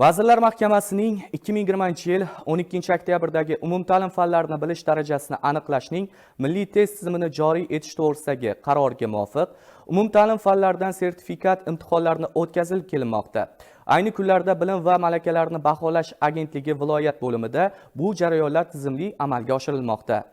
Vazirlar Mahkamasining 2020-yil 12 oktyabrdagi umumta'lim fanlarini bilish darajasini aniqlashning milliy test tizimini joriy etish to'g'risidagi qaroriga muvofiq umumta'lim fanlaridan sertifikat imtihonlarini o'tkazilib kelinmoqda. Ayni kunlarda Bilim va malakalarni baholash agentligi viloyat bo'limida bu jarayonlar tizimli amalga oshirilmoqda.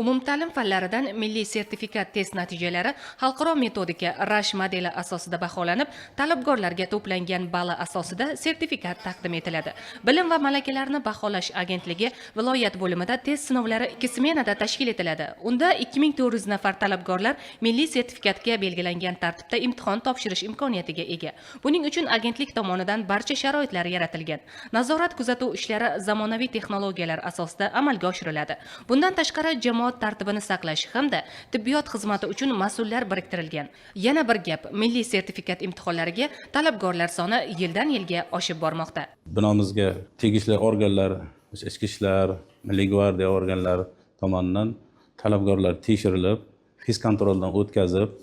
Umumta'lim fanlaridan milliy sertifikat test natijalari xalqaro metodika Rash modeli asosida baholanib, talabgorlarga to'plangan bali asosida sertifikat taqdim etiladi. Bilim va malakalarni baholash agentligi viloyat bo'limida test sinovlari ikki smenada tashkil etiladi. Unda 2400 nafar talabgorlar milliy sertifikatga belgilangan tartibda imtihon topshirish imkoniyatiga ega. Buning uchun agentlik tomonidan barcha sharoitlar yaratilgan. Nazorat kuzatuv ishlari zamonaviy texnologiyalar asosida amalga oshiriladi. Bundan tashqari, jamoat tartibini saqlash hamda tibbiyot xizmati uchun mas'ullar biriktirilgan. Yana bir gap, milliy sertifikat imtihonlariga talabgorlar soni yildan yilga oshib bormoqda. Binomizga tegishli organlar, ichki ishlar, Milliy gvardiya organlari tomonidan talabgorlar tekshirilib, физконтроль dan o'tkazib,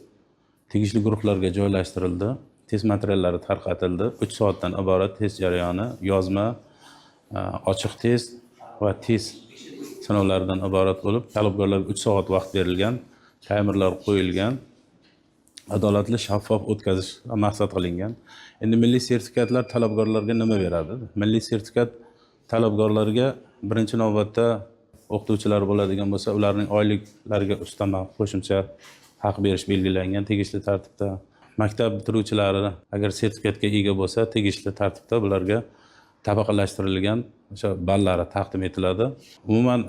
tegishli guruhlarga joylashtirildi, test materiallari tarqatildi. 3 soatdan iborat test jarayoni yozma, ochiq test va test sinovlaridan iborat bo'lib, talabgorlarga 3 soat vaqt berilgan, taymerlar qo'yilgan, adolatli, shaffof o'tkazish maqsad qilingan. Endi milliy sertifikatlar talabgorlarga nima beradi? Milliy sertifikat talabgorlarga birinchi navbatda, o'qituvchilar bo'ladigan bo'lsa, ularning oyliklariga ustama, qo'shimcha haq berish belgilangan tegishli tartibda. Maktab bitiruvchilari agar sertifikatga ega bo'lsa, tegishli tartibda bularga tabaqalashtirilgan o'sha ballari taqdim etiladi. Umuman,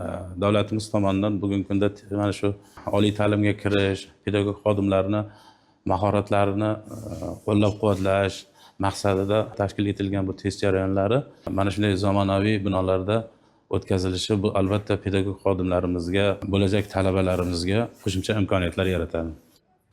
davlatimiz tomonidan bugungi kunda mana shu oliy ta'limga kirish, pedagog xodimlarni mahoratlarini qo'llab quvvatlash maqsadida tashkil etilgan bu test jarayonlari mana shunday zamonaviy binolarda o'tkazilishi, bu albatta pedagog xodimlarimizga, bo'lajak talabalarimizga qo'shimcha imkoniyatlar yaratadi.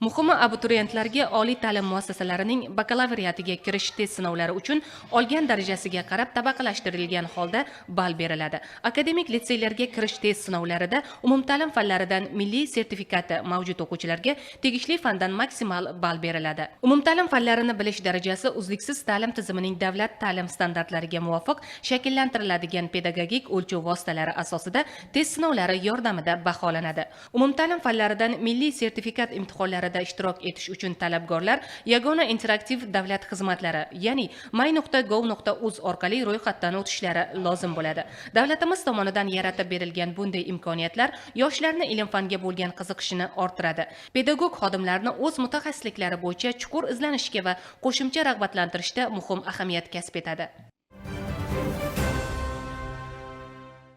Muhimi, abituriyentlarga oliy ta'lim muassasalarining bakalavriatiga kirish test sinovlari uchun olgan darajasiga qarab tabaqalashtirilgan holda ball beriladi. Akademik litseylarga kirish test sinovlarida umumta'lim fanlaridan milliy sertifikati mavjud o'quvchilarga tegishli fandan maksimal ball beriladi. Umumta'lim fanlarini bilish darajasi uzluksiz ta'lim tizimining davlat ta'lim standartlariga muvofiq shakllantiriladigan pedagogik o'lchov vositalari asosida test sinovlari yordamida baholanadi. Umumta'lim fanlaridan milliy sertifikat imtihonlarida ishtirok etish uchun talabgorlar yagona interaktiv davlat xizmatlari, ya'ni my.gov.uz orqali ro'yxatdan o'tishlari lozim bo'ladi. Davlatimiz tomonidan yaratib berilgan bunday imkoniyatlar yoshlarni ilm-fanga bo'lgan qiziqishini orttiradi. Pedagog xodimlarni o'z mutaxassisliklari bo'yicha chuqur izlanishga va qo'shimcha rag'batlantirishda muhim ahamiyat kasb etadi.